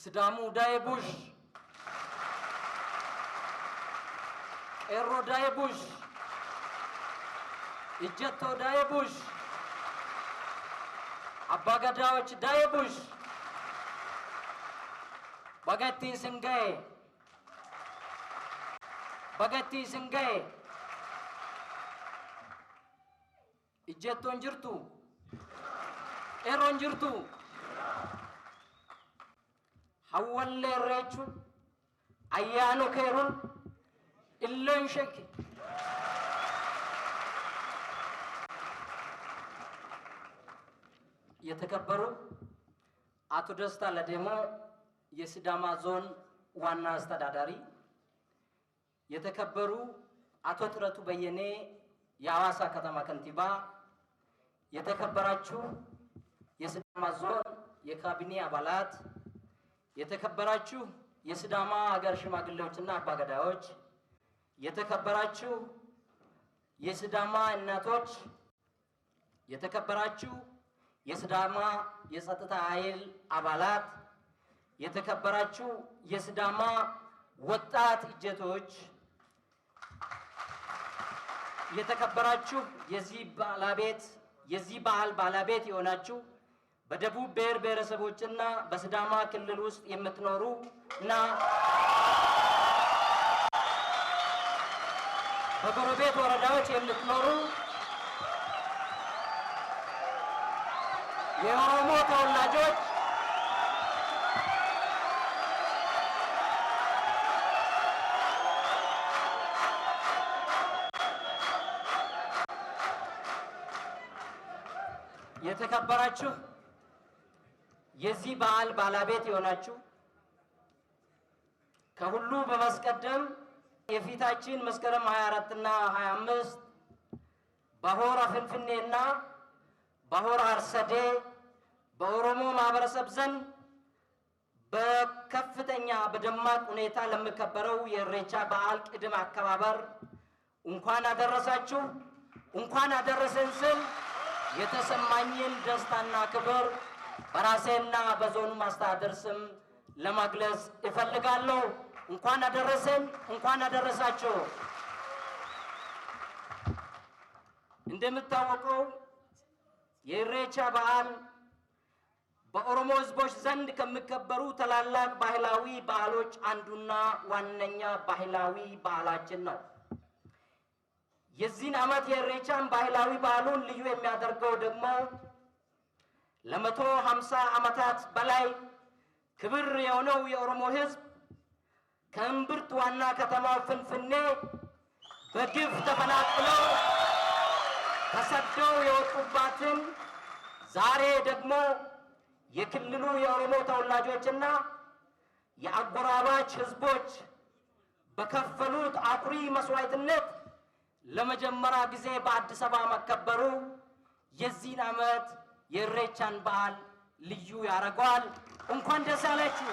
Sidaamu daye bush, Qeerroo daye bush, Ejjettoo daye bush, አባገዳዎች daye bush, baga ittiin isin ga'e, baga ittiin isin ga'e. Ejjettoon jirtu, Qeerroon jirtu. Hawwallee Irreechu ayyaanu keeruun illoon sheki የተከበሩ አቶ ደስታ ለዴሞ የሲዳማ ዞን ዋና አስተዳዳሪ፣ የተከበሩ አቶ ጥረቱ በየኔ የሐዋሳ ከተማ ከንቲባ፣ የተከበራችሁ የሲዳማ ዞን የካቢኔ አባላት፣ የተከበራችሁ የሲዳማ ሀገር ሽማግሌዎችና አባገዳዮች፣ የተከበራችሁ የሲዳማ እናቶች፣ የተከበራችሁ የሲዳማ የጸጥታ ኃይል አባላት፣ የተከበራችሁ የሲዳማ ወጣት እጀቶች፣ የተከበራችሁ የዚህ በዓል ባለቤት የሆናችሁ በደቡብ ብሔር ብሔረሰቦችና በሲዳማ ክልል ውስጥ የምትኖሩ እና በጎረቤት ወረዳዎች የምትኖሩ የኦሮሞ ተወላጆች፣ የተከበራችሁ የዚህ በዓል ባለቤት የሆናችሁ፣ ከሁሉ በማስቀደም የፊታችን መስከረም 24 እና 25 በሆራ ፍንፍኔና በሆራ አርሰዴ በኦሮሞ ማህበረሰብ ዘንድ በከፍተኛ በደማቅ ሁኔታ ለሚከበረው የኢሬቻ በዓል ቅድመ አከባበር እንኳን አደረሳችሁ እንኳን አደረሰን ስል የተሰማኝን ደስታና ክብር በራሴና በዞኑ ማስተዳደር ስም ለመግለጽ እፈልጋለሁ። እንኳን አደረሰን፣ እንኳን አደረሳችሁ። እንደሚታወቀው የኢሬቻ በዓል በኦሮሞ ሕዝቦች ዘንድ ከሚከበሩ ታላላቅ ባህላዊ በዓሎች አንዱና ዋነኛ ባህላዊ በዓላችን ነው። የዚህን ዓመት የኢሬቻን ባህላዊ በዓሉን ልዩ የሚያደርገው ደግሞ ለ150 ዓመታት በላይ ክብር የሆነው የኦሮሞ ሕዝብ ከእምብርት ዋና ከተማው ፍንፍኔ በግፍ ተፈናቅለው ተሰደው የወጡባትን ዛሬ ደግሞ የክልሉ የኦሮሞ ተወላጆችና የአጎራባች ሕዝቦች በከፈሉት አኩሪ መስዋዕትነት ለመጀመሪያ ጊዜ በአዲስ አበባ መከበሩ የዚህን ዓመት የኢሬቻን በዓል ልዩ ያደርገዋል። እንኳን ደስ አላችሁ።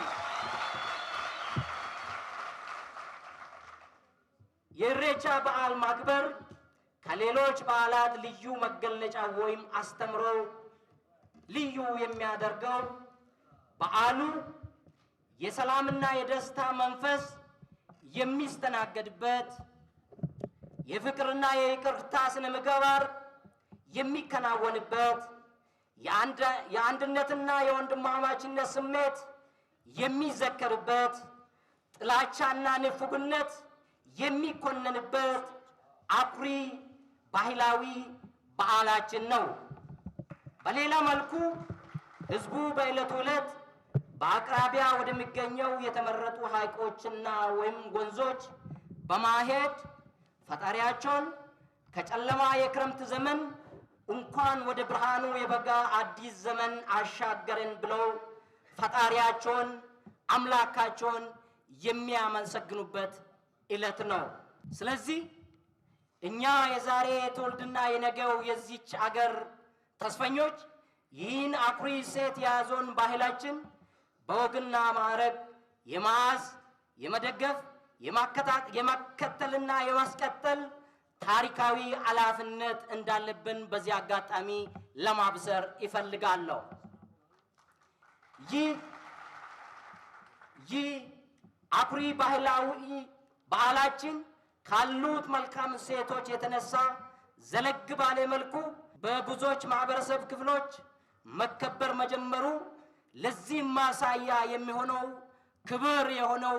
የኢሬቻ በዓል ማክበር ከሌሎች በዓላት ልዩ መገለጫ ወይም አስተምሮ ልዩ የሚያደርገው በዓሉ የሰላምና የደስታ መንፈስ የሚስተናገድበት፣ የፍቅርና የይቅርታ ስነ ምግባር የሚከናወንበት፣ የአንድነትና የወንድማማችነት ስሜት የሚዘከርበት፣ ጥላቻና ንፉግነት የሚኮነንበት አኩሪ ባህላዊ በዓላችን ነው። በሌላ መልኩ ህዝቡ በዕለቱ ዕለት በአቅራቢያ ወደሚገኘው የተመረጡ ሐይቆችና ወይም ወንዞች በማሄድ ፈጣሪያቸውን ከጨለማ የክረምት ዘመን እንኳን ወደ ብርሃኑ የበጋ አዲስ ዘመን አሻገረን ብለው ፈጣሪያቸውን አምላካቸውን የሚያመሰግኑበት ዕለት ነው። ስለዚህ እኛ የዛሬ ትውልድና የነገው የዚች አገር ተስፈኞች ይህን አኩሪ እሴት የያዘውን ባህላችን በወግና ማዕረግ የመያዝ፣ የመደገፍ፣ የማከተልና የማስቀጠል ታሪካዊ ኃላፊነት እንዳለብን በዚህ አጋጣሚ ለማብሰር ይፈልጋለሁ። ይህ ይህ አኩሪ ባህላዊ በዓላችን ካሉት መልካም እሴቶች የተነሳ ዘለግ ባለ መልኩ በብዙዎች ማህበረሰብ ክፍሎች መከበር መጀመሩ ለዚህ ማሳያ የሚሆነው ክብር የሆነው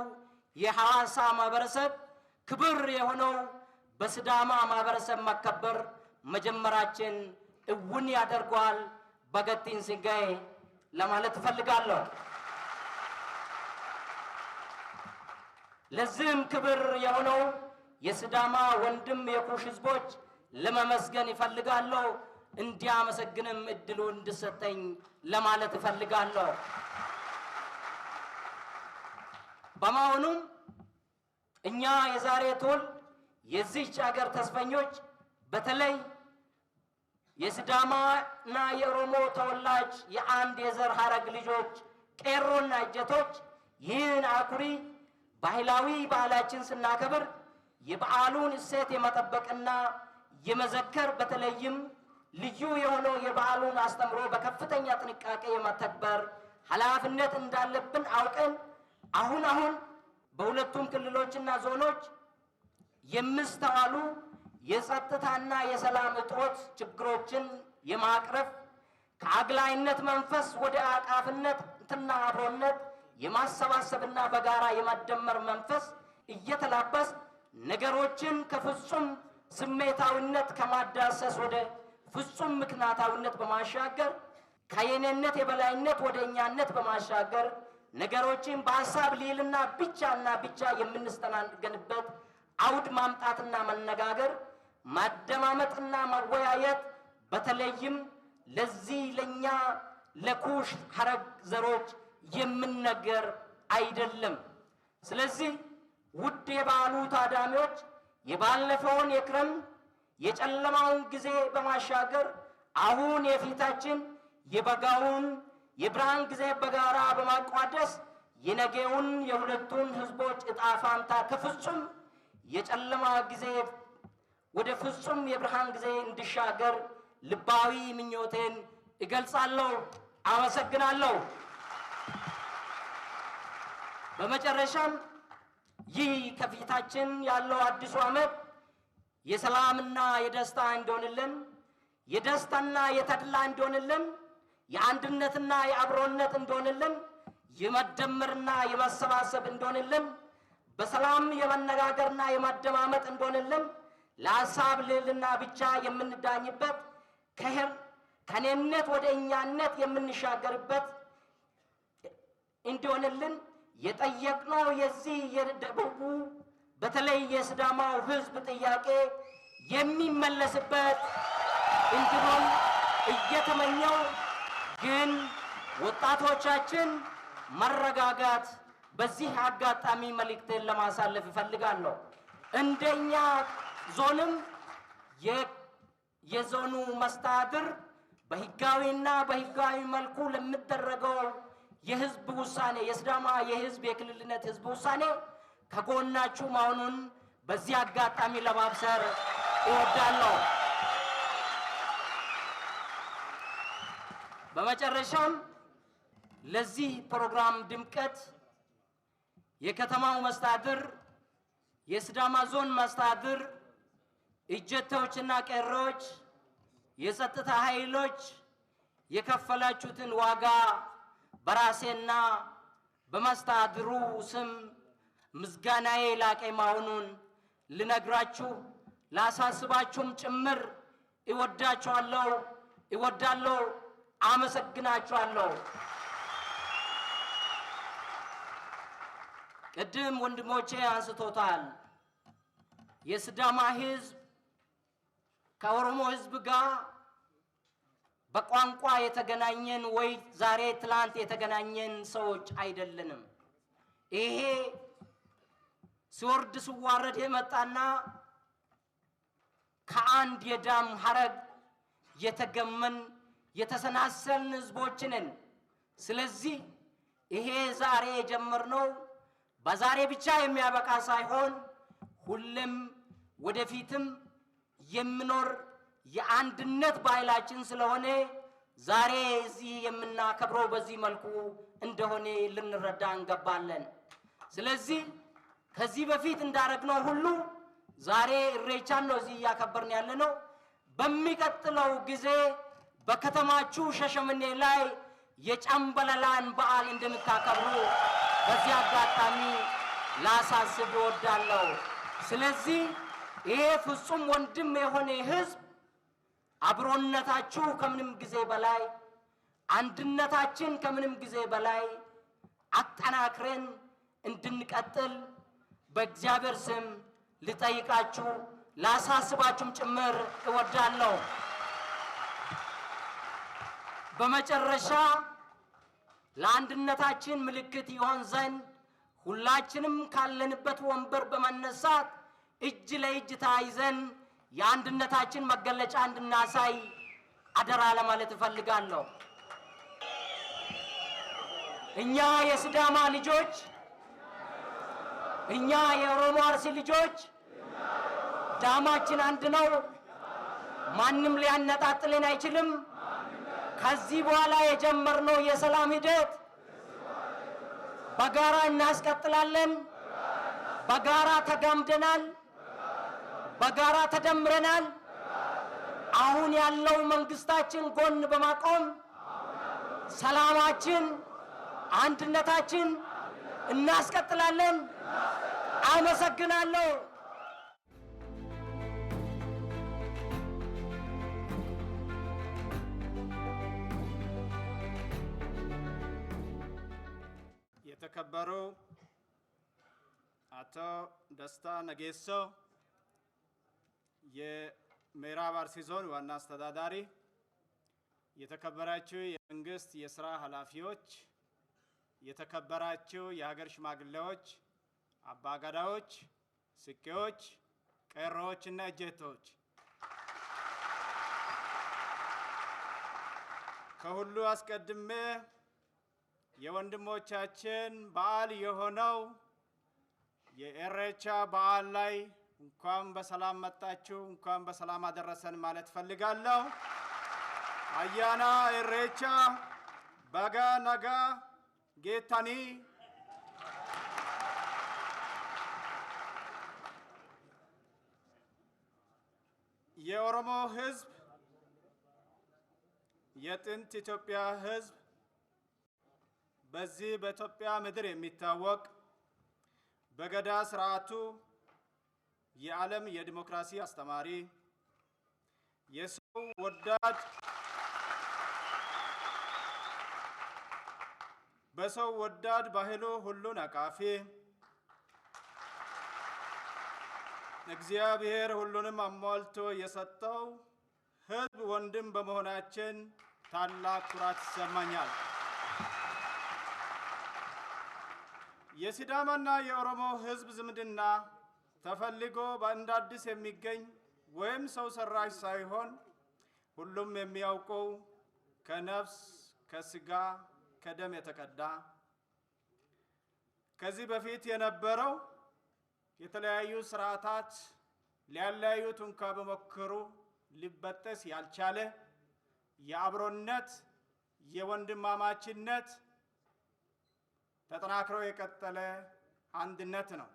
የሐዋሳ ማህበረሰብ ክብር የሆነው በሲዳማ ማህበረሰብ መከበር መጀመራችን እውን ያደርገዋል። በገቲን ሲንጋዬ ለማለት እፈልጋለሁ። ለዚህም ክብር የሆነው የሲዳማ ወንድም የኩሽ ህዝቦች ለመመስገን ይፈልጋለሁ። እንዲያመሰግንም እድሉ እንድሰጠኝ ለማለት እፈልጋለሁ። በመሆኑም እኛ የዛሬ ትውልድ የዚህች አገር ተስፈኞች በተለይ የሲዳማና የኦሮሞ ተወላጅ የአንድ የዘር ሐረግ ልጆች ቄሮና እጀቶች ይህን አኩሪ ባህላዊ ባህላችን ስናከብር የበዓሉን እሴት የመጠበቅና የመዘከር በተለይም ልዩ የሆነው የበዓሉን አስተምሮ በከፍተኛ ጥንቃቄ የመተግበር ኃላፊነት እንዳለብን አውቀን አሁን አሁን በሁለቱም ክልሎችና ዞኖች የሚስተዋሉ የጸጥታና የሰላም እጦት ችግሮችን የማቅረፍ ከአግላይነት መንፈስ ወደ አቃፍነትና አብሮነት የማሰባሰብና በጋራ የማደመር መንፈስ እየተላበስ ነገሮችን ከፍጹም ስሜታዊነት ከማዳሰስ ወደ ፍጹም ምክንያታዊነት በማሻገር ከየኔነት የበላይነት ወደ እኛነት በማሻገር ነገሮችን በሀሳብ ልዕልና ብቻና ብቻ የምንስተናገንበት አውድ ማምጣትና መነጋገር ማደማመጥና መወያየት በተለይም ለዚህ ለኛ ለኩሽ ሐረግ ዘሮች የምንነገር አይደለም። ስለዚህ ውድ የበዓሉ ታዳሚዎች የባለፈውን የክረምት የጨለማውን ጊዜ በማሻገር አሁን የፊታችን የበጋውን የብርሃን ጊዜ በጋራ በማቋደስ የነገውን የሁለቱን ሕዝቦች ዕጣ ፋንታ ከፍጹም የጨለማ ጊዜ ወደ ፍጹም የብርሃን ጊዜ እንዲሻገር ልባዊ ምኞቴን እገልጻለሁ። አመሰግናለሁ። በመጨረሻም ይህ ከፊታችን ያለው አዲሱ ዓመት የሰላምና የደስታ እንዲሆንልን፣ የደስታና የተድላ እንዲሆንልን፣ የአንድነትና የአብሮነት እንዲሆንልን፣ የመደመርና የመሰባሰብ እንዲሆንልን፣ በሰላም የመነጋገርና የማደማመጥ እንዲሆንልን፣ ለሀሳብ ልዕልና ብቻ የምንዳኝበት ከኔነት ወደ እኛነት የምንሻገርበት እንዲሆንልን የጠየቅነው የዚህ የደቡቡ በተለይ የሲዳማው ሕዝብ ጥያቄ የሚመለስበት እንዲሆን እየተመኘው፣ ግን ወጣቶቻችን መረጋጋት በዚህ አጋጣሚ መልእክቴን ለማሳለፍ እፈልጋለሁ። እንደኛ ዞንም የዞኑ መስተዳድር በህጋዊና በህጋዊ መልኩ ለሚደረገው የህዝብ ውሳኔ የሲዳማ የህዝብ የክልልነት ህዝብ ውሳኔ ከጎናችሁ መሆኑን በዚህ አጋጣሚ ለማብሰር እወዳለሁ። በመጨረሻም ለዚህ ፕሮግራም ድምቀት የከተማው መስተዳድር፣ የሲዳማ ዞን መስተዳድር፣ እጀታዎችና ቄሮዎች፣ የጸጥታ ኃይሎች የከፈላችሁትን ዋጋ በራሴና በመስተዳድሩ ስም ምስጋናዬ ላቀ መሆኑን ልነግራችሁ ላሳስባችሁም ጭምር እወዳችኋለሁ፣ እወዳለሁ፣ አመሰግናችኋለሁ። ቅድም ወንድሞቼ አንስቶታል። የሲዳማ ህዝብ ከኦሮሞ ህዝብ ጋር በቋንቋ የተገናኘን ወይ ዛሬ ትላንት የተገናኘን ሰዎች አይደለንም። ይሄ ሲወርድ ሲዋረድ የመጣና ከአንድ የዳም ሐረግ የተገመን የተሰናሰልን ህዝቦች ነን። ስለዚህ ይሄ ዛሬ የጀመርነው በዛሬ ብቻ የሚያበቃ ሳይሆን ሁሌም ወደፊትም የሚኖር የአንድነት ባህላችን ስለሆነ ዛሬ እዚህ የምናከብረው በዚህ መልኩ እንደሆነ ልንረዳ እንገባለን። ስለዚህ ከዚህ በፊት እንዳረግነው ሁሉ ዛሬ ኢሬቻን ነው እዚህ እያከበርን ያለነው። በሚቀጥለው ጊዜ በከተማችሁ ሻሸመኔ ላይ የጫምባላላን በዓል እንደምታከብሩ በዚህ አጋጣሚ ላሳስብ እወዳለሁ። ስለዚህ ይሄ ፍጹም ወንድም የሆነ ህዝብ አብሮነታችሁ ከምንም ጊዜ በላይ፣ አንድነታችን ከምንም ጊዜ በላይ አጠናክረን እንድንቀጥል በእግዚአብሔር ስም ልጠይቃችሁ ላሳስባችሁም ጭምር እወዳለሁ። በመጨረሻ ለአንድነታችን ምልክት ይሆን ዘንድ ሁላችንም ካለንበት ወንበር በመነሳት እጅ ለእጅ ተያይዘን የአንድነታችን መገለጫ እንድናሳይ አደራ ለማለት እፈልጋለሁ። እኛ የሲዳማ ልጆች፣ እኛ የኦሮሞ አርሲ ልጆች ዳማችን አንድ ነው። ማንም ሊያነጣጥልን አይችልም። ከዚህ በኋላ የጀመርነው የሰላም ሂደት በጋራ እናስቀጥላለን። በጋራ ተጋምደናል። በጋራ ተደምረናል። አሁን ያለው መንግስታችን ጎን በማቆም ሰላማችን፣ አንድነታችን እናስቀጥላለን። አመሰግናለሁ። የተከበሩ አቶ ደስታ ነጌሶ የምዕራብ አርሲ ዞን ዋና አስተዳዳሪ፣ የተከበራችሁ የመንግስት የስራ ኃላፊዎች፣ የተከበራችሁ የሀገር ሽማግሌዎች፣ አባገዳዎች፣ ስቄዎች፣ ቄሮዎች እና እጀቶች፣ ከሁሉ አስቀድሜ የወንድሞቻችን በዓል የሆነው የኢሬቻ በዓል ላይ እንኳን በሰላም መጣችሁ፣ እንኳን በሰላም አደረሰን ማለት ፈልጋለሁ። አያና ኢሬቻ በጋ ነጋ ጌታኒ። የኦሮሞ ሕዝብ የጥንት ኢትዮጵያ ሕዝብ በዚህ በኢትዮጵያ ምድር የሚታወቅ፣ በገዳ ስርዓቱ የዓለም የዲሞክራሲ አስተማሪ፣ የሰው ወዳድ፣ በሰው ወዳድ ባህሉ ሁሉን አቃፊ፣ እግዚአብሔር ሁሉንም አሟልቶ የሰጠው ሕዝብ ወንድም በመሆናችን ታላቅ ኩራት ይሰማኛል። የሲዳማና የኦሮሞ ሕዝብ ዝምድና ተፈልጎ በእንደ አዲስ የሚገኝ ወይም ሰው ሰራሽ ሳይሆን ሁሉም የሚያውቀው ከነፍስ፣ ከስጋ፣ ከደም የተቀዳ፣ ከዚህ በፊት የነበረው የተለያዩ ስርዓታት ሊያለያዩት እንኳ በሞከሩ ሊበጠስ ያልቻለ የአብሮነት፣ የወንድማማችነት ተጠናክሮ የቀጠለ አንድነት ነው።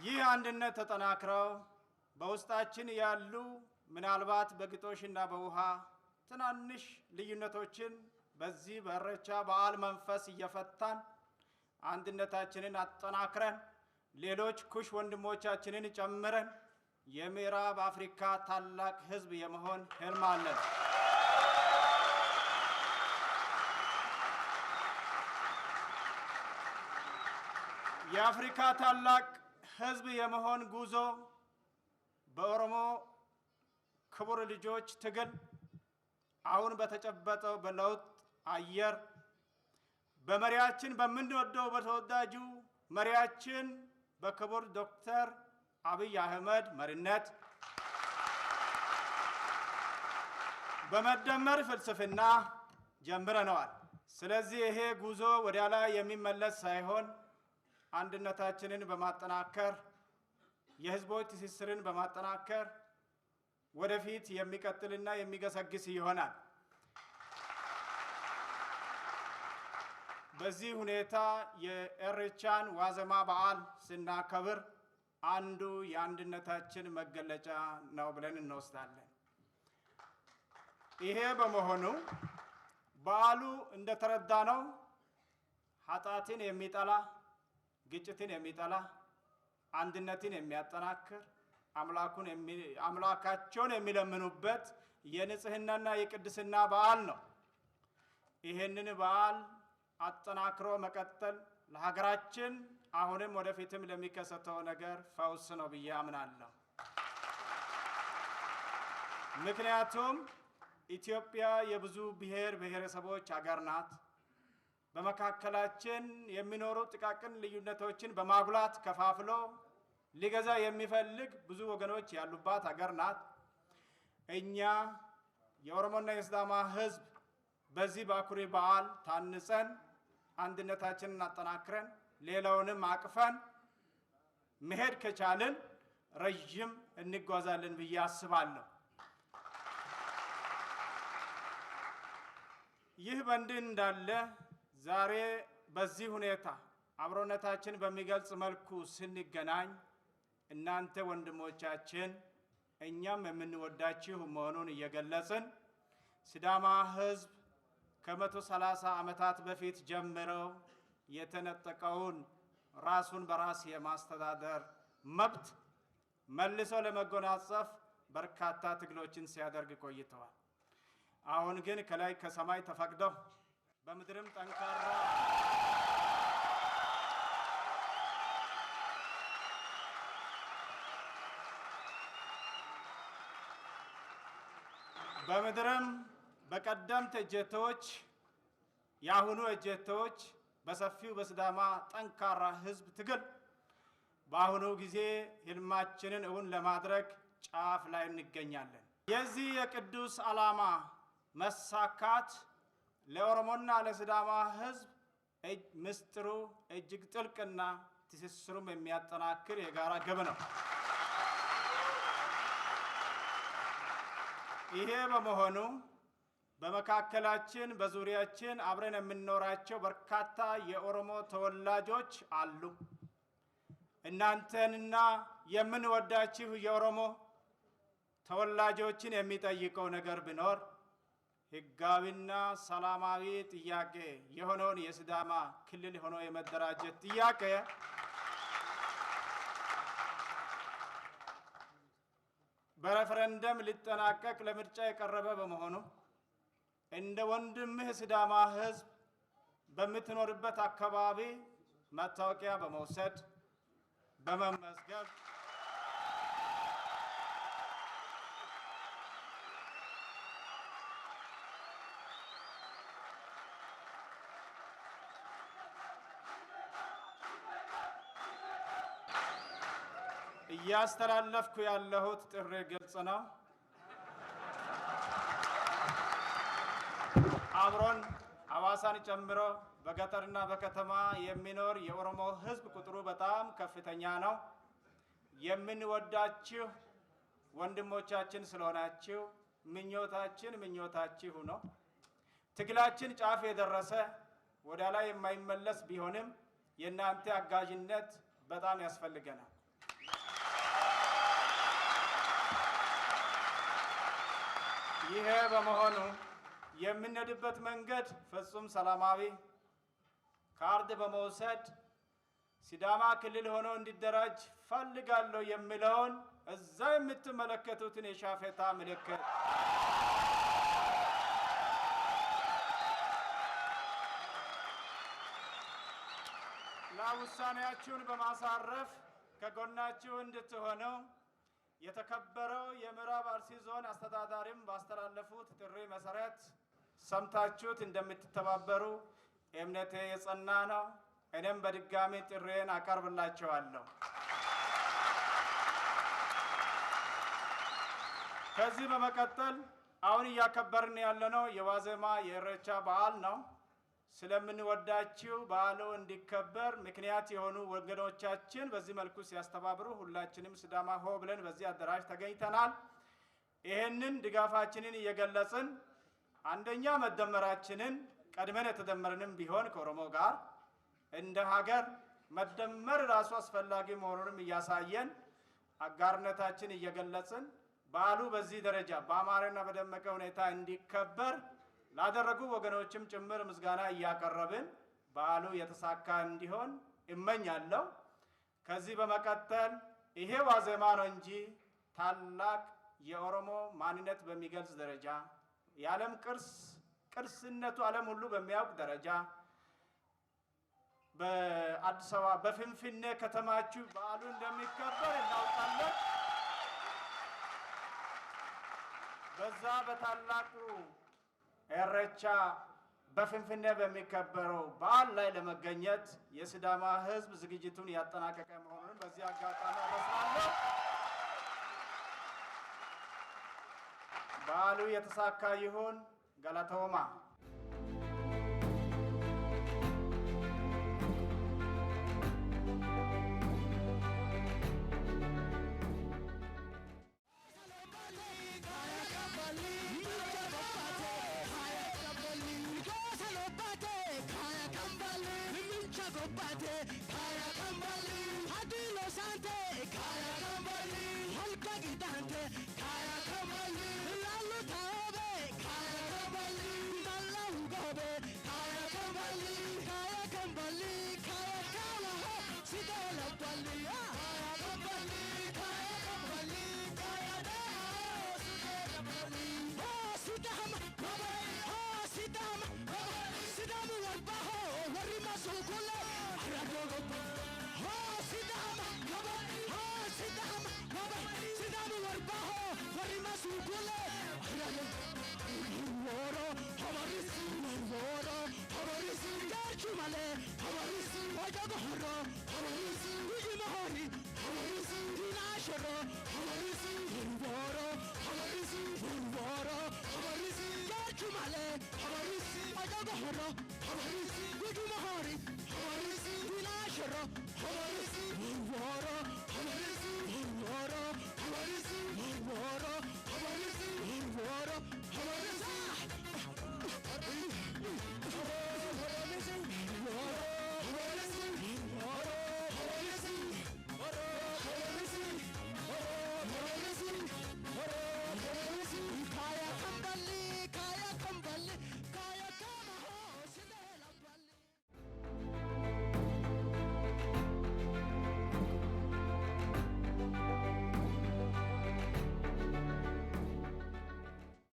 ይህ አንድነት ተጠናክረው በውስጣችን ያሉ ምናልባት በግጦሽና በውሃ ትናንሽ ልዩነቶችን በዚህ በኢሬቻ በዓል መንፈስ እየፈታን አንድነታችንን አጠናክረን ሌሎች ኩሽ ወንድሞቻችንን ጨምረን የምዕራብ አፍሪካ ታላቅ ሕዝብ የመሆን ህልም አለን። የአፍሪካ ታላቅ ሕዝብ የመሆን ጉዞ በኦሮሞ ክቡር ልጆች ትግል አሁን በተጨበጠው በለውጥ አየር በመሪያችን በምንወደው በተወዳጁ መሪያችን በክቡር ዶክተር አብይ አህመድ መሪነት በመደመር ፍልስፍና ጀምረነዋል። ስለዚህ ይሄ ጉዞ ወደ ላይ የሚመለስ ሳይሆን አንድነታችንን በማጠናከር፣ የህዝቦች ትስስርን በማጠናከር ወደፊት የሚቀጥልና የሚገሰግስ ይሆናል። በዚህ ሁኔታ የኢሬቻን ዋዜማ በዓል ስናከብር አንዱ የአንድነታችን መገለጫ ነው ብለን እንወስዳለን። ይሄ በመሆኑ በዓሉ እንደተረዳነው ኃጢአትን የሚጠላ፣ ግጭትን የሚጠላ፣ አንድነትን የሚያጠናክር፣ አምላካቸውን የሚለምኑበት የንጽህናና የቅድስና በዓል ነው። ይሄንን በዓል አጠናክሮ መቀጠል ለሀገራችን አሁንም ወደፊትም ለሚከሰተው ነገር ፈውስ ነው ብዬ አምናለሁ። ምክንያቱም ኢትዮጵያ የብዙ ብሔር ብሔረሰቦች ሀገር ናት። በመካከላችን የሚኖሩ ጥቃቅን ልዩነቶችን በማጉላት ከፋፍሎ ሊገዛ የሚፈልግ ብዙ ወገኖች ያሉባት ሀገር ናት። እኛ የኦሮሞና የሲዳማ ሕዝብ በዚህ በአኩሪ በዓል ታንጸን አንድነታችንን አጠናክረን ሌላውንም አቅፈን መሄድ ከቻልን ረጅም እንጓዛለን ብዬ አስባለሁ። ይህ በእንዲህ እንዳለ ዛሬ በዚህ ሁኔታ አብሮነታችን በሚገልጽ መልኩ ስንገናኝ እናንተ ወንድሞቻችን እኛም የምንወዳችሁ መሆኑን እየገለጽን ሲዳማ ሕዝብ ከ130 ዓመታት በፊት ጀምረው የተነጠቀውን ራሱን በራስ የማስተዳደር መብት መልሶ ለመጎናጸፍ በርካታ ትግሎችን ሲያደርግ ቆይተዋል። አሁን ግን ከላይ ከሰማይ ተፈቅደው በምድርም ጠንካራ በምድርም በቀደምት እጀቶች ያሁኑ እጀቶች በሰፊው በሲዳማ ጠንካራ ሕዝብ ትግል በአሁኑ ጊዜ ህልማችንን እውን ለማድረግ ጫፍ ላይ እንገኛለን። የዚህ የቅዱስ ዓላማ መሳካት ለኦሮሞና ለሲዳማ ሕዝብ ምስጢሩ እጅግ ጥልቅና ትስስሩም የሚያጠናክር የጋራ ግብ ነው። ይሄ በመሆኑ በመካከላችን በዙሪያችን አብረን የምንኖራቸው በርካታ የኦሮሞ ተወላጆች አሉ። እናንተንና የምንወዳችሁ የኦሮሞ ተወላጆችን የሚጠይቀው ነገር ቢኖር ህጋዊና ሰላማዊ ጥያቄ የሆነውን የሲዳማ ክልል ሆኖ የመደራጀት ጥያቄ በሬፈረንደም ሊጠናቀቅ ለምርጫ የቀረበ በመሆኑ እንደ ወንድምህ ሲዳማ ሕዝብ በምትኖርበት አካባቢ መታወቂያ በመውሰድ በመመዝገብ እያስተላለፍኩ ያለሁት ጥሪ ግልጽ ነው። አብሮን ሐዋሳን ጨምሮ በገጠርና በከተማ የሚኖር የኦሮሞ ሕዝብ ቁጥሩ በጣም ከፍተኛ ነው። የምንወዳችሁ ወንድሞቻችን ስለሆናችሁ ምኞታችን ምኞታችሁ ነው። ትግላችን ጫፍ የደረሰ ወደ ላይ የማይመለስ ቢሆንም የእናንተ አጋዥነት በጣም ያስፈልገናል። ይሄ በመሆኑ የምንሄድበት መንገድ ፍጹም ሰላማዊ ካርድ በመውሰድ ሲዳማ ክልል ሆኖ እንዲደራጅ ፈልጋለሁ የሚለውን እዛ የምትመለከቱትን የሻፌታ ምልክት ለውሳኔያችሁን በማሳረፍ ከጎናችሁ እንድትሆነው የተከበረው የምዕራብ አርሲ ዞን አስተዳዳሪም ባስተላለፉት ጥሪ መሰረት ሰምታችሁት እንደምትተባበሩ እምነቴ የጸና ነው። እኔም በድጋሚ ጥሪዬን አቀርብላችኋለሁ። ከዚህ በመቀጠል አሁን እያከበርን ያለነው የዋዜማ የኢሬቻ በዓል ነው። ስለምንወዳችሁ በዓሉ እንዲከበር ምክንያት የሆኑ ወገኖቻችን በዚህ መልኩ ሲያስተባብሩ ሁላችንም ሲዳማ ሆ ብለን በዚህ አዳራሽ ተገኝተናል። ይህንን ድጋፋችንን እየገለጽን አንደኛ መደመራችንን ቀድመን የተደመርንም ቢሆን ከኦሮሞ ጋር እንደ ሀገር መደመር ራሱ አስፈላጊ መሆኑንም እያሳየን አጋርነታችን እየገለጽን በዓሉ በዚህ ደረጃ በአማረና በደመቀ ሁኔታ እንዲከበር ላደረጉ ወገኖችም ጭምር ምስጋና እያቀረብን በዓሉ የተሳካ እንዲሆን እመኛለሁ። ከዚህ በመቀጠል ይሄ ዋዜማ ነው እንጂ ታላቅ የኦሮሞ ማንነት በሚገልጽ ደረጃ የዓለም ቅርስነቱ ዓለም ሁሉ በሚያውቅ ደረጃ በአዲስ አበባ በፍንፍኔ ከተማችሁ በዓሉ እንደሚከበር እናውቃለን። በዛ በታላቁ ኢሬቻ በፍንፍኔ በሚከበረው በዓል ላይ ለመገኘት የሲዳማ ሕዝብ ዝግጅቱን ያጠናቀቀ መሆኑን በዚህ አጋጣሚ አበስራለሁ። በዓሉ የተሳካ ይሁን። ገለቶማ።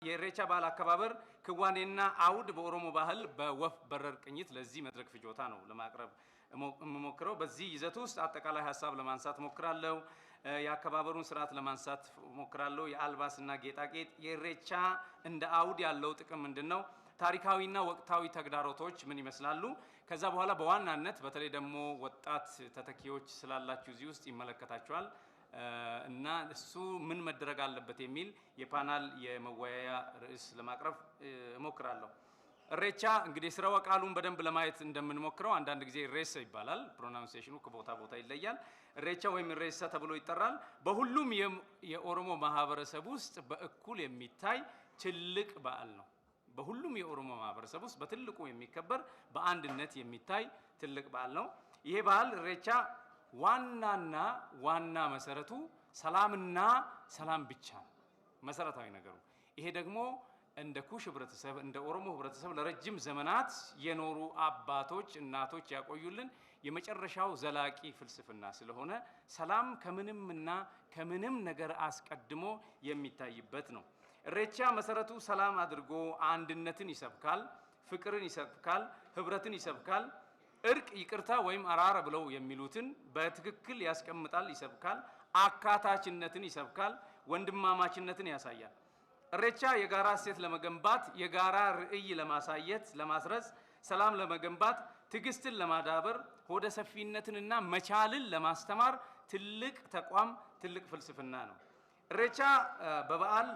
የኢሬቻ በዓል አከባበር ክዋኔና አውድ በኦሮሞ ባህል በወፍ በረር ቅኝት ለዚህ መድረክ ፍጆታ ነው ለማቅረብ የምሞክረው። በዚህ ይዘት ውስጥ አጠቃላይ ሀሳብ ለማንሳት ሞክራለሁ። የአከባበሩን ስርዓት ለማንሳት ሞክራለሁ። የአልባስና ጌጣጌጥ፣ የኢሬቻ እንደ አውድ ያለው ጥቅም ምንድነው? ታሪካዊና ወቅታዊ ተግዳሮቶች ምን ይመስላሉ? ከዛ በኋላ በዋናነት በተለይ ደግሞ ወጣት ተተኪዎች ስላላችሁ እዚህ ውስጥ ይመለከታችኋል እና እሱ ምን መደረግ አለበት የሚል የፓናል የመወያያ ርዕስ ለማቅረብ እሞክራለሁ። ኢሬቻ እንግዲህ ስርወ ቃሉን በደንብ ለማየት እንደምንሞክረው አንዳንድ ጊዜ ኢሬሳ ይባላል። Pronunciation ኑ ከቦታ ቦታ ይለያል። ኢሬቻ ወይም ኢሬሳ ተብሎ ይጠራል። በሁሉም የኦሮሞ ማህበረሰብ ውስጥ በእኩል የሚታይ ትልቅ በዓል ነው። በሁሉም የኦሮሞ ማህበረሰብ ውስጥ በትልቁ የሚከበር በአንድነት የሚታይ ትልቅ በዓል ነው። ይሄ በዓል ኢሬቻ ዋናና ዋና መሰረቱ ሰላምና ሰላም ብቻ ነው፣ መሰረታዊ ነገሩ። ይሄ ደግሞ እንደ ኩሽ ህብረተሰብ እንደ ኦሮሞ ህብረተሰብ ለረጅም ዘመናት የኖሩ አባቶች እናቶች ያቆዩልን የመጨረሻው ዘላቂ ፍልስፍና ስለሆነ ሰላም ከምንምና ከምንም ነገር አስቀድሞ የሚታይበት ነው። ኢሬቻ መሰረቱ ሰላም አድርጎ አንድነትን ይሰብካል፣ ፍቅርን ይሰብካል፣ ህብረትን ይሰብካል። እርቅ፣ ይቅርታ ወይም አራራ ብለው የሚሉትን በትክክል ያስቀምጣል፣ ይሰብካል። አካታችነትን ይሰብካል፣ ወንድማማችነትን ያሳያል። ኢሬቻ የጋራ እሴት ለመገንባት፣ የጋራ ርዕይ ለማሳየት፣ ለማስረጽ፣ ሰላም ለመገንባት፣ ትዕግስትን ለማዳበር፣ ሆደ ሰፊነትንና መቻልን ለማስተማር ትልቅ ተቋም፣ ትልቅ ፍልስፍና ነው። ኢሬቻ በበዓል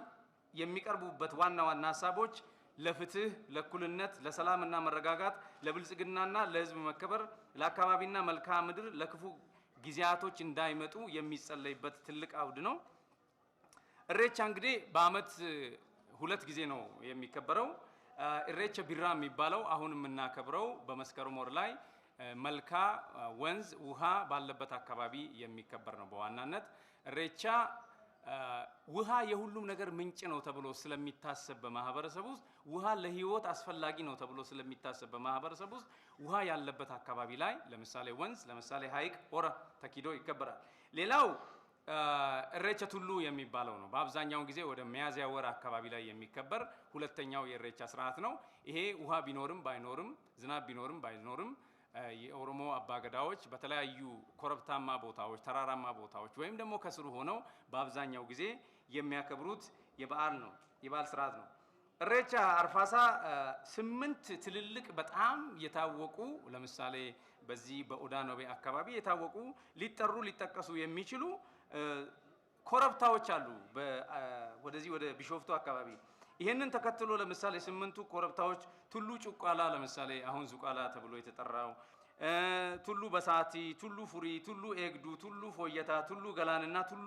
የሚቀርቡበት ዋና ዋና ሀሳቦች ለፍትህ፣ ለእኩልነት፣ ለሰላምና መረጋጋት፣ ለብልጽግናና ለህዝብ መከበር፣ ለአካባቢና መልክዓ ምድር ለክፉ ጊዜያቶች እንዳይመጡ የሚጸለይበት ትልቅ አውድ ነው። ኢሬቻ እንግዲህ በአመት ሁለት ጊዜ ነው የሚከበረው። ኢሬቻ ቢራ የሚባለው አሁን የምናከብረው በመስከረም ወር ላይ መልካ ወንዝ ውሃ ባለበት አካባቢ የሚከበር ነው። በዋናነት ኢሬቻ ውሃ የሁሉም ነገር ምንጭ ነው ተብሎ ስለሚታሰብ በማህበረሰብ ውስጥ፣ ውሃ ለሕይወት አስፈላጊ ነው ተብሎ ስለሚታሰብ በማህበረሰብ ውስጥ፣ ውሃ ያለበት አካባቢ ላይ ለምሳሌ ወንዝ፣ ለምሳሌ ሐይቅ፣ ሆራ ተኪዶ ይከበራል። ሌላው ኢሬቻ ቱሉ የሚባለው ነው። በአብዛኛው ጊዜ ወደ ሚያዝያ ወር አካባቢ ላይ የሚከበር ሁለተኛው የኢሬቻ ስርዓት ነው። ይሄ ውሃ ቢኖርም ባይኖርም፣ ዝናብ ቢኖርም ባይኖርም የኦሮሞ አባገዳዎች በተለያዩ ኮረብታማ ቦታዎች፣ ተራራማ ቦታዎች ወይም ደግሞ ከስሩ ሆነው በአብዛኛው ጊዜ የሚያከብሩት የበዓል ነው፣ የበዓል ስርዓት ነው። ኢሬቻ አርፋሳ 8 ትልልቅ በጣም የታወቁ፣ ለምሳሌ በዚህ በኦዳ ኖቤ አካባቢ የታወቁ ሊጠሩ ሊጠቀሱ የሚችሉ ኮረብታዎች አሉ። ወደዚህ ወደ ቢሾፍቱ አካባቢ ይሄንን ተከትሎ ለምሳሌ 8ቱ ኮረብታዎች ቱሉ ጩቋላ፣ ለምሳሌ አሁን ዙቋላ ተብሎ የተጠራው፣ ቱሉ በሳቲ፣ ቱሉ ፉሪ፣ ቱሉ ኤግዱ፣ ቱሉ ፎየታ፣ ቱሉ ገላንና ቱሉ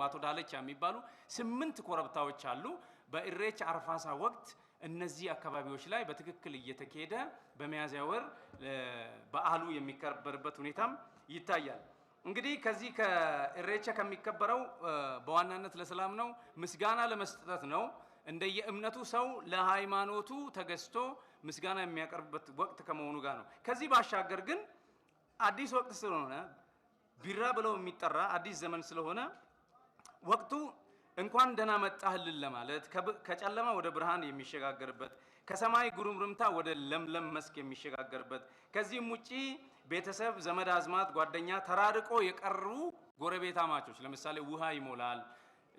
ዋቶ ዳለቻ የሚባሉ 8 ኮረብታዎች አሉ። በኢሬቻ አርፋሳ ወቅት እነዚህ አካባቢዎች ላይ በትክክል እየተካሄደ በሚያዝያ ወር በዓሉ የሚከበርበት ሁኔታም ይታያል። እንግዲህ ከዚህ ከኢሬቻ ከሚከበረው በዋናነት ለሰላም ነው፣ ምስጋና ለመስጠት ነው። እንደየእምነቱ ሰው ለሃይማኖቱ ተገዝቶ ምስጋና የሚያቀርብበት ወቅት ከመሆኑ ጋር ነው። ከዚህ ባሻገር ግን አዲስ ወቅት ስለሆነ፣ ቢራ ብለው የሚጠራ አዲስ ዘመን ስለሆነ፣ ወቅቱ እንኳን ደህና መጣህልን ለማለት፣ ከጨለማ ወደ ብርሃን የሚሸጋገርበት፣ ከሰማይ ጉርምርምታ ወደ ለምለም መስክ የሚሸጋገርበት፣ ከዚህም ውጪ ቤተሰብ፣ ዘመድ አዝማት፣ ጓደኛ፣ ተራርቆ የቀሩ ጎረቤታማቾች፣ ለምሳሌ ውሃ ይሞላል።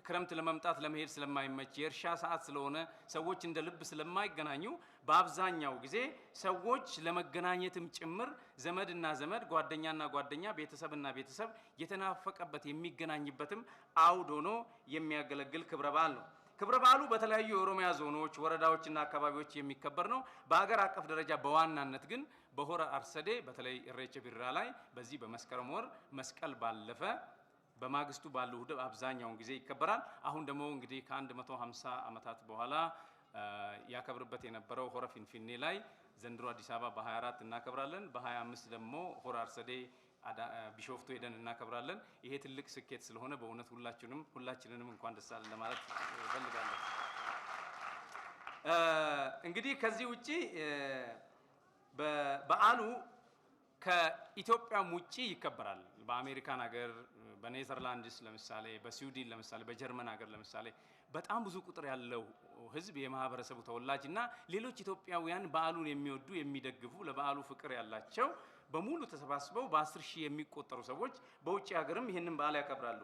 ክረምት ለመምጣት ለመሄድ ስለማይመች፣ የእርሻ ሰዓት ስለሆነ ሰዎች እንደ ልብ ስለማይገናኙ፣ በአብዛኛው ጊዜ ሰዎች ለመገናኘትም ጭምር ዘመድና ዘመድ፣ ጓደኛና ጓደኛ፣ ቤተሰብና ቤተሰብ የተናፈቀበት የሚገናኝበትም አውድ ሆኖ የሚያገለግል ክብረ በዓል ነው። ክብረ በዓሉ በተለያዩ የኦሮሚያ ዞኖች፣ ወረዳዎችና አካባቢዎች የሚከበር ነው። በሀገር አቀፍ ደረጃ በዋናነት ግን በሆረ አርሰዴ በተለይ ኢሬቻ ቢራ ላይ በዚህ በመስከረም ወር መስቀል ባለፈ በማግስቱ ባለው እሁድ አብዛኛውን ጊዜ ይከበራል። አሁን ደግሞ እንግዲህ ከ150 ዓመታት በኋላ ያከብርበት የነበረው ሆረ ፊንፊኔ ላይ ዘንድሮ አዲስ አበባ በ24 እናከብራለን። በ25 ደግሞ ሆረ አርሰዴ ቢሾፍቱ ሄደን እናከብራለን። ይሄ ትልቅ ስኬት ስለሆነ በእውነት ሁላችንንም እንኳን ደስ አለን ለማለት እፈልጋለሁ። እንግዲህ ከዚህ ውጪ በዓሉ ከኢትዮጵያም ውጪ ይከበራል። በአሜሪካን ሀገር፣ በኔዘርላንድስ ለምሳሌ፣ በስዊድን ለምሳሌ፣ በጀርመን ሀገር ለምሳሌ በጣም ብዙ ቁጥር ያለው ሕዝብ የማህበረሰቡ ተወላጅ እና ሌሎች ኢትዮጵያውያን በዓሉን የሚወዱ፣ የሚደግፉ፣ ለበዓሉ ፍቅር ያላቸው በሙሉ ተሰባስበው በ10,000 የሚቆጠሩ ሰዎች በውጭ ሀገርም ይህንን በዓል ያከብራሉ።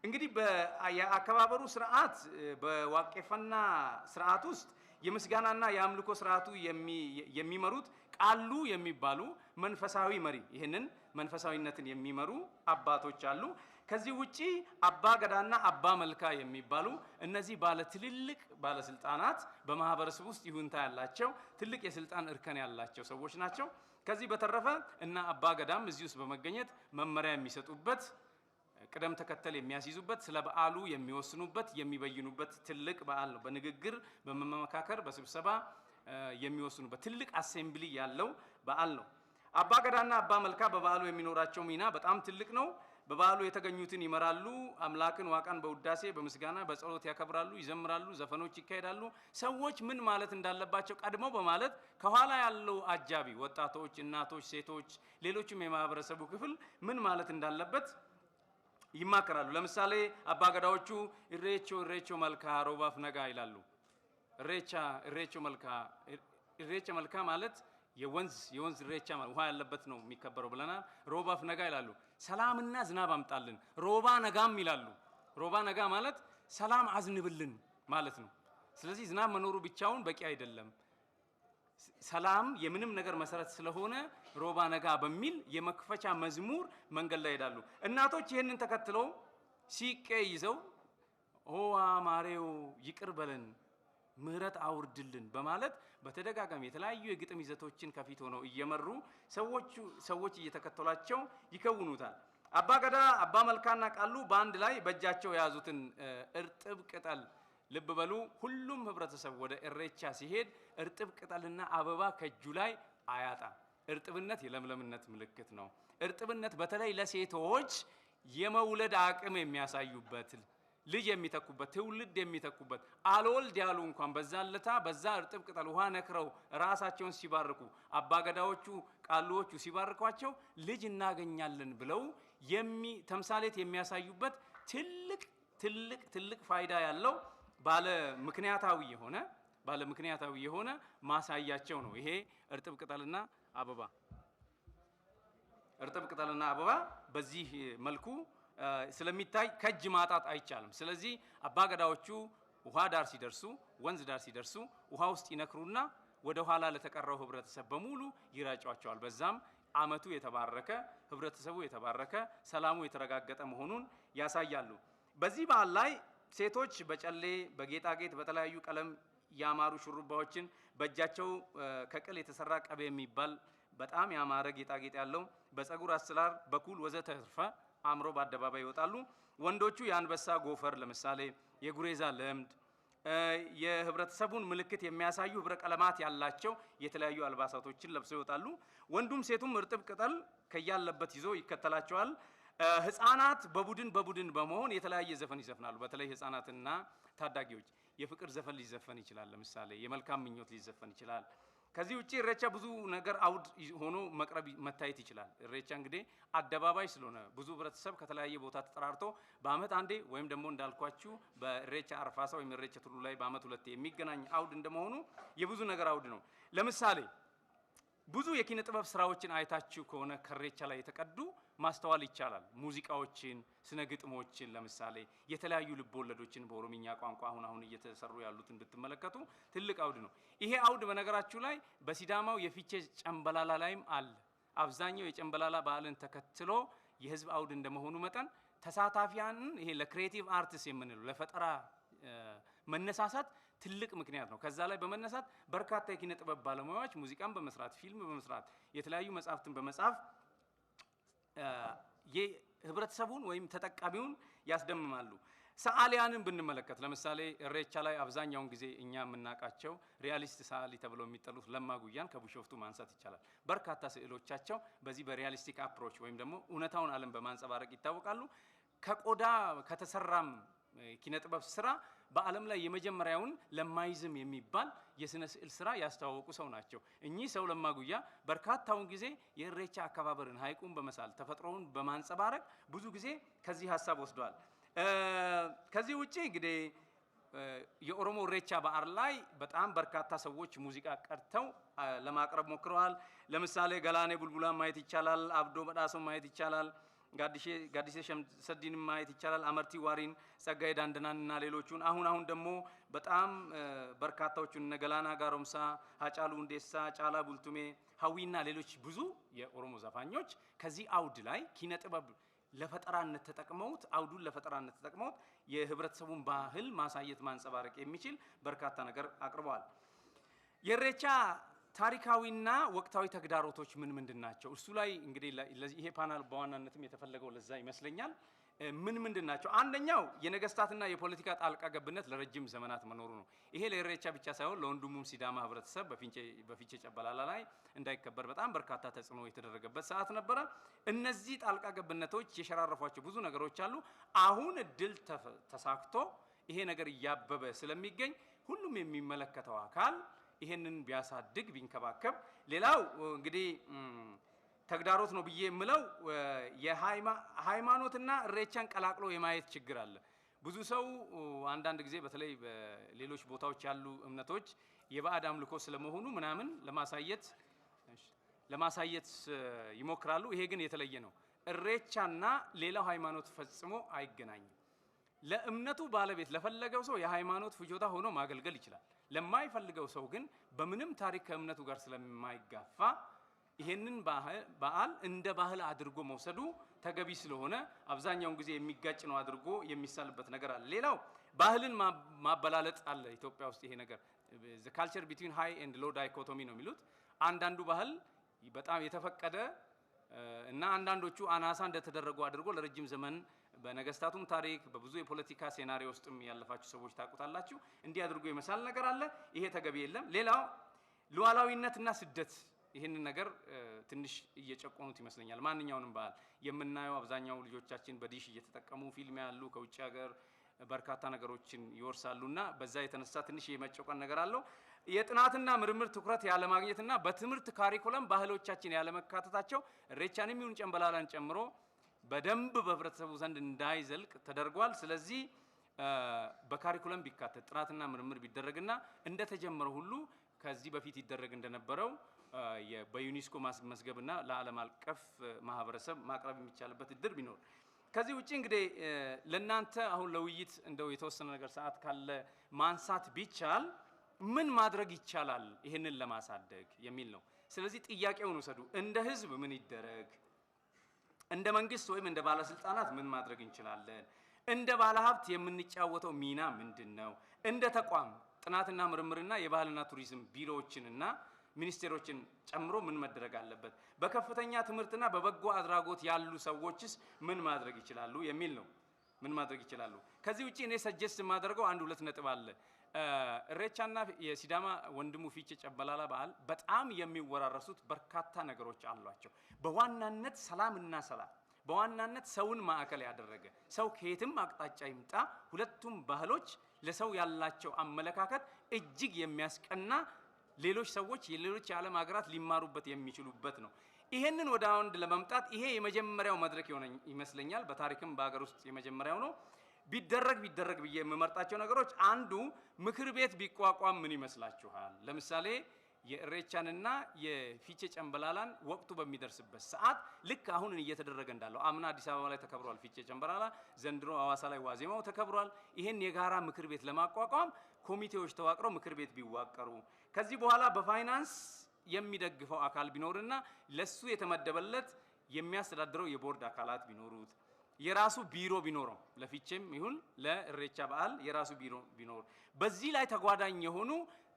እንግዲህ የአከባበሩ ስርዓት በዋቄፈና ስርዓት ውስጥ የምስጋናና የአምልኮ ስርዓቱ የሚመሩት ቃሉ የሚባሉ መንፈሳዊ መሪ፣ ይህንን መንፈሳዊነትን የሚመሩ አባቶች አሉ። ከዚህ ውጪ አባ ገዳና አባ መልካ የሚባሉ እነዚህ ባለ ትልልቅ ባለስልጣናት፣ በማህበረሰብ ውስጥ ይሁንታ ያላቸው፣ ትልቅ የስልጣን እርከን ያላቸው ሰዎች ናቸው። ከዚህ በተረፈ እና አባ ገዳም እዚህ ውስጥ በመገኘት መመሪያ የሚሰጡበት፣ ቅደም ተከተል የሚያስይዙበት፣ ስለ በዓሉ የሚወስኑበት፣ የሚበይኑበት ትልቅ በዓል ነው። በንግግር፣ በመመካከር፣ በስብሰባ የሚወስኑበት ትልቅ assembly ያለው በዓል ነው። አባ ገዳና አባ መልካ በበዓሉ የሚኖራቸው ሚና በጣም ትልቅ ነው። በበዓሉ የተገኙትን ይመራሉ። አምላክን ዋቃን በውዳሴ፣ በምስጋና፣ በጸሎት ያከብራሉ፣ ይዘምራሉ፣ ዘፈኖች ይካሄዳሉ። ሰዎች ምን ማለት እንዳለባቸው ቀድመው በማለት ከኋላ ያለው አጃቢ ወጣቶች፣ እናቶች፣ ሴቶች፣ ሌሎችም የማህበረሰቡ ክፍል ምን ማለት እንዳለበት ይማከራሉ። ለምሳሌ አባገዳዎቹ "ኢሬቾ ኢሬቾ መልካ ሮባፍ ነጋ" ይላሉ። ኢሬቻ ኢሬቾ መልካ፣ ኢሬቻ መልካ ማለት የወንዝ ኢሬቻ ውሃ ያለበት ነው የሚከበረው ብለናል። "ሮባፍ ነጋ" ይላሉ። ሰላምና ዝናብ አምጣልን። "ሮባ ነጋም" ይላሉ። "ሮባ ነጋ" ማለት ሰላም አዝንብልን ማለት ነው። ስለዚህ ዝናብ መኖሩ ብቻውን በቂ አይደለም። ሰላም የምንም ነገር መሰረት ስለሆነ "ሮባ ነጋ" በሚል የመክፈቻ መዝሙር መንገድ ላይ ይሄዳሉ። እናቶች ይህንን ተከትለው ሲቄ ይዘው "ኦ ማሬው ይቅር በለን፣ ምህረት አውርድልን" በማለት በተደጋጋሚ የተለያዩ የግጥም ይዘቶችን ከፊት ሆነው እየመሩ ሰዎች እየተከተሏቸው ይከውኑታል። አባ ገዳ፣ አባ መልካና ቃሉ በአንድ ላይ በእጃቸው የያዙትን እርጥብ ቅጠል ልብ በሉ፣ ሁሉም ህብረተሰብ ወደ እሬቻ ሲሄድ እርጥብ ቅጠልና አበባ ከእጁ ላይ አያጣም። እርጥብነት የለምለምነት ምልክት ነው። እርጥብነት በተለይ ለሴቶች የመውለድ አቅም የሚያሳዩበት፣ ልጅ የሚተኩበት፣ ትውልድ የሚተኩበት፣ አልወልድ ያሉ እንኳን በዛ ለታ በዛ እርጥብ ቅጠል ውሃ ነክረው ራሳቸውን ሲባርኩ፣ አባገዳዎቹ ቃሉዎቹ ሲባርኳቸው ልጅ እናገኛለን ብለው ተምሳሌት የሚያሳዩበት ትልቅ ትልቅ ትልቅ ፋይዳ ያለው ባለ ምክንያታዊ የሆነ ማሳያቸው ነው። ይሄ እርጥብ ቅጠልና አበባ በዚህ መልኩ ስለሚታይ ከእጅ ማጣት አይቻልም። ስለዚህ አባገዳዎቹ ውሃ ዳር ሲደርሱ፣ ወንዝ ዳር ሲደርሱ ውሃ ውስጥ ይነክሩና ወደ ኋላ ለተቀረው ህብረተሰብ በሙሉ ይረጯቸዋል። በዛም አመቱ የተባረከ፣ ህብረተሰቡ የተባረከ፣ ሰላሙ የተረጋገጠ መሆኑን ያሳያሉ። በዚህ በዓል ላይ ሴቶች በጨሌ፣ በጌጣጌጥ፣ በተለያዩ ቀለም ያማሩ ሹሩባዎችን፣ በእጃቸው ከቅል የተሰራ ቀቤ የሚባል በጣም ያማረ ጌጣጌጥ ያለው፣ በጸጉር አሰራር፣ በኩል ወዘተርፈ አምሮ በአደባባይ ይወጣሉ። ወንዶቹ የአንበሳ ጎፈር ለምሳሌ፣ የጉሬዛ ለምድ፣ የህብረተሰቡን ምልክት የሚያሳዩ ህብረ ቀለማት ያላቸው የተለያዩ አልባሳቶችን ለብሰው ይወጣሉ። ወንዱም ሴቱም እርጥብ ቅጠል ከያለበት ይዞ ይከተላቸዋል። ህፃናት በቡድን በቡድን በመሆን የተለያየ ዘፈን ይዘፍናሉ። በተለይ ህፃናትና ታዳጊዎች የፍቅር ዘፈን ሊዘፈን ይችላል። ለምሳሌ የመልካም ምኞት ሊዘፈን ይችላል። ከዚህ ውጪ ኢሬቻ ብዙ ነገር አውድ ሆኖ መቅረብ መታየት ይችላል። ኢሬቻ እንግዲህ አደባባይ ስለሆነ ብዙ ህብረተሰብ ከተለያየ ቦታ ተጠራርቶ በአመት አንዴ ወይም ደግሞ እንዳልኳችሁ በኢሬቻ አርፋሳ ወይም ኢሬቻ ቱሉ ላይ በአመት ሁለቴ የሚገናኝ አውድ እንደመሆኑ የብዙ ነገር አውድ ነው። ለምሳሌ ብዙ የኪነ ጥበብ ስራዎችን አይታችሁ ከሆነ ከኢሬቻ ላይ የተቀዱ ማስተዋል ይቻላል። ሙዚቃዎችን፣ ስነ ግጥሞችን፣ ለምሳሌ የተለያዩ ልብ ወለዶችን በኦሮምኛ ቋንቋ አሁን አሁን እየተሰሩ ያሉትን ብትመለከቱ ትልቅ አውድ ነው። ይሄ አውድ በነገራችሁ ላይ በሲዳማው የፊቼ ጨምበላላ ላይም አለ። አብዛኛው የጨምበላላ በዓልን ተከትሎ የህዝብ አውድ እንደመሆኑ መጠን ተሳታፊያንን ይሄ ለ creative arts የምንለው ለፈጠራ መነሳሳት ትልቅ ምክንያት ነው። ከዛ ላይ በመነሳት በርካታ የኪነ ጥበብ ባለሙያዎች ሙዚቃን በመስራት፣ ፊልም በመስራት፣ የተለያዩ መጽሐፍትን በመጻፍ የህብረተሰቡን ወይም ተጠቃሚውን ያስደምማሉ። ሰዓሊያንን ብንመለከት ለምሳሌ ኢሬቻ ላይ አብዛኛውን ጊዜ እኛ የምናውቃቸው realist ሰዓሊ ተብለው የሚጠሩት ለማ ጉያን ከቢሾፍቱ ማንሳት ይቻላል። በርካታ ስዕሎቻቸው በዚህ በ realistic approach ወይም ደግሞ እውነታውን ዓለም በማንጸባረቅ ይታወቃሉ። ከቆዳ ከተሰራም ኪነ ጥበብ ስራ በዓለም ላይ የመጀመሪያውን ለማይዝም የሚባል የስነ ስዕል ስራ ያስተዋወቁ ሰው ናቸው። እኚህ ሰው ለማ ጉያ በርካታውን ጊዜ የኢሬቻ አከባበርን ሐይቁን በመሳል፣ ተፈጥሮውን በማንጸባረቅ ብዙ ጊዜ ከዚህ ሀሳብ ወስደዋል። ከዚህ ውጪ እንግዲህ የኦሮሞ ኢሬቻ በዓል ላይ በጣም በርካታ ሰዎች ሙዚቃ ቀድተው ለማቅረብ ሞክረዋል። ለምሳሌ ገላኔ ቡልቡላን ማየት ይቻላል። አብዶ በዳሶን ማየት ይቻላል። ጋዲሴ ሸምሰዲን ማየት ይቻላል። አመርቲ ዋሪን፣ ጸጋዬ ዳንደናን እና ሌሎቹን። አሁን አሁን ደግሞ በጣም በርካታዎቹን እነ ገላና ጋሮምሳ፣ ሀጫሉ ሁንዴሳ፣ ጫላ ቡልቱሜ፣ ሀዊና ሌሎች ብዙ የኦሮሞ ዘፋኞች ከዚህ አውድ ላይ ኪነ ጥበብ ለፈጠራነት ተጠቅመውት፣ አውዱን ለፈጠራነት ተጠቅመውት የህብረተሰቡን ባህል ማሳየት፣ ማንጸባረቅ የሚችል በርካታ ነገር አቅርበዋል። የኢሬቻ ታሪካዊና ወቅታዊ ተግዳሮቶች ምን ምንድን ናቸው? እሱ ላይ እንግዲህ ይሄ ፓናል በዋናነትም የተፈለገው ለዛ ይመስለኛል። ምን ምንድን ናቸው? አንደኛው የነገስታትና የፖለቲካ ጣልቃ ገብነት ለረጅም ዘመናት መኖሩ ነው። ይሄ ለኢሬቻ ብቻ ሳይሆን ለወንድሙም ሲዳማ ህብረተሰብ በፊቼ ጨምበላላ ላይ እንዳይከበር በጣም በርካታ ተጽዕኖ የተደረገበት ሰዓት ነበረ። እነዚህ ጣልቃ ገብነቶች የሸራረፏቸው ብዙ ነገሮች አሉ። አሁን እድል ተሳክቶ ይሄ ነገር እያበበ ስለሚገኝ ሁሉም የሚመለከተው አካል ይሄንን ቢያሳድግ፣ ቢንከባከብ። ሌላው እንግዲህ ተግዳሮት ነው ብዬ የምለው የሃይማኖትና እሬቻን ቀላቅሎ የማየት ችግር አለ። ብዙ ሰው አንዳንድ ጊዜ በተለይ በሌሎች ቦታዎች ያሉ እምነቶች የባዕድ አምልኮ ስለመሆኑ ምናምን ለማሳየት ይሞክራሉ። ይሄ ግን የተለየ ነው። እሬቻና ሌላው ሃይማኖት ፈጽሞ አይገናኝም። ለእምነቱ ባለቤት ለፈለገው ሰው የሃይማኖት ፍጆታ ሆኖ ማገልገል ይችላል። ለማይፈልገው ሰው ግን በምንም ታሪክ ከእምነቱ ጋር ስለማይጋፋ ይሄንን በዓል እንደ ባህል አድርጎ መውሰዱ ተገቢ ስለሆነ አብዛኛውን ጊዜ የሚጋጭ ነው አድርጎ የሚሳልበት ነገር አለ። ሌላው ባህልን ማበላለጥ አለ ኢትዮጵያ ውስጥ። ይሄ ነገር the culture between high and low dichotomy ነው የሚሉት። አንዳንዱ ባህል በጣም የተፈቀደ እና አንዳንዶቹ አናሳ እንደተደረጉ አድርጎ ለረጅም ዘመን በነገስታቱም ታሪክ በብዙ የፖለቲካ scenario ውስጥም ያለፋችሁ ሰዎች ታውቁታላችሁ። እንዲህ አድርጎ የመሳል ነገር አለ። ይሄ ተገቢ የለም። ሌላው ሉዓላዊነትና ስደት፣ ይህንን ነገር ትንሽ እየጨቆኑት ይመስለኛል። ማንኛውንም ባህል የምናየው አብዛኛው ልጆቻችን በዲሽ እየተጠቀሙ ፊልም ያሉ ከውጭ ሀገር በርካታ ነገሮችን ይወርሳሉና በዛ የተነሳ ትንሽ የመጨቆን ነገር አለው። የጥናትና ምርምር ትኩረት ያለማግኘትና በትምህርት curriculum ባህሎቻችን ያለመካተታቸው ኢሬቻንም ይሁን ጨምበላላን ጨምሮ በደንብ በህብረተሰቡ ዘንድ እንዳይዘልቅ ተደርጓል። ስለዚህ በ curriculum ቢካተት፣ ጥናትና ምርምር ቢደረግና እንደተጀመረ ሁሉ ከዚህ በፊት ይደረግ እንደነበረው በዩኔስኮ ማስመዝገብና ለዓለም አቀፍ ማህበረሰብ ማቅረብ የሚቻልበት እድል ቢኖር። ከዚህ ውጪ እንግዲህ ለእናንተ አሁን ለውይይት እንደው የተወሰነ ነገር ሰዓት ካለ ማንሳት ቢቻል ምን ማድረግ ይቻላል ይህንን ለማሳደግ የሚል ነው። ስለዚህ ጥያቄውን ውሰዱ። እንደ ህዝብ ምን ይደረግ? እንደ መንግስት ወይም እንደ ባለስልጣናት ምን ማድረግ እንችላለን? እንደ ባለሀብት የምንጫወተው ሚና ምንድን ነው? እንደ ተቋም ጥናትና ምርምርና የባህልና ቱሪዝም ቢሮዎችንና ሚኒስቴሮችን ጨምሮ ምን መደረግ አለበት? በከፍተኛ ትምህርትና በበጎ አድራጎት ያሉ ሰዎችስ ምን ማድረግ ይችላሉ የሚል ነው። ምን ማድረግ ይችላሉ? ከዚህ ውጪ እኔ suggest የማደርገው አንድ ሁለት ነጥብ አለ። እሬቻና የሲዳማ ወንድሙ ፊቼ ጨምበላላ በዓል በጣም የሚወራረሱት በርካታ ነገሮች አሏቸው። በዋናነት ሰላምና ሰላም፣ በዋናነት ሰውን ማዕከል ያደረገ፣ ሰው ከየትም አቅጣጫ ይምጣ፣ ሁለቱም ባህሎች ለሰው ያላቸው አመለካከት እጅግ የሚያስቀና፣ ሌሎች ሰዎች የሌሎች የዓለም ሀገራት ሊማሩበት የሚችሉበት ነው። ይሄንን ወደ አንድ ለመምጣት ይሄ የመጀመሪያው መድረክ የሆነ ይመስለኛል። በታሪክም በሀገር ውስጥ የመጀመሪያው ነው። ቢደረግ ቢደረግ ብዬ የምመርጣቸው ነገሮች አንዱ ምክር ቤት ቢቋቋም ምን ይመስላችኋል? ለምሳሌ የእሬቻንና የፊቼ ጨምበላላን ወቅቱ በሚደርስበት ሰዓት ልክ አሁን እየተደረገ እንዳለው፣ አምና አዲስ አበባ ላይ ተከብሯል ፊቼ ጨምበላላ፣ ዘንድሮ ሐዋሳ ላይ ዋዜማው ተከብሯል። ይሄን የጋራ ምክር ቤት ለማቋቋም ኮሚቴዎች ተዋቅረው ምክር ቤት ቢዋቀሩ፣ ከዚህ በኋላ በፋይናንስ የሚደግፈው አካል ቢኖርና ለሱ የተመደበለት የሚያስተዳድረው የቦርድ አካላት ቢኖሩት፣ የራሱ ቢሮ ቢኖረው፣ ለፊቼም ይሁን ለእሬቻ በዓል የራሱ ቢሮ ቢኖር፣ በዚህ ላይ ተጓዳኝ የሆኑ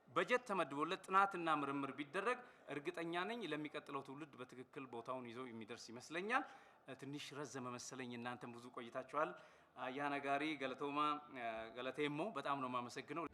በጀት ተመድቦለት ጥናትና ምርምር ቢደረግ እርግጠኛ ነኝ ለሚቀጥለው ትውልድ በትክክል ቦታውን ይዞ የሚደርስ ይመስለኛል። ትንሽ ረዘመ መሰለኝ። እናንተም ብዙ ቆይታችኋል። አያና gaarii፣ galatoomaa፣ galateemmo በጣም ነው የማመሰግነው።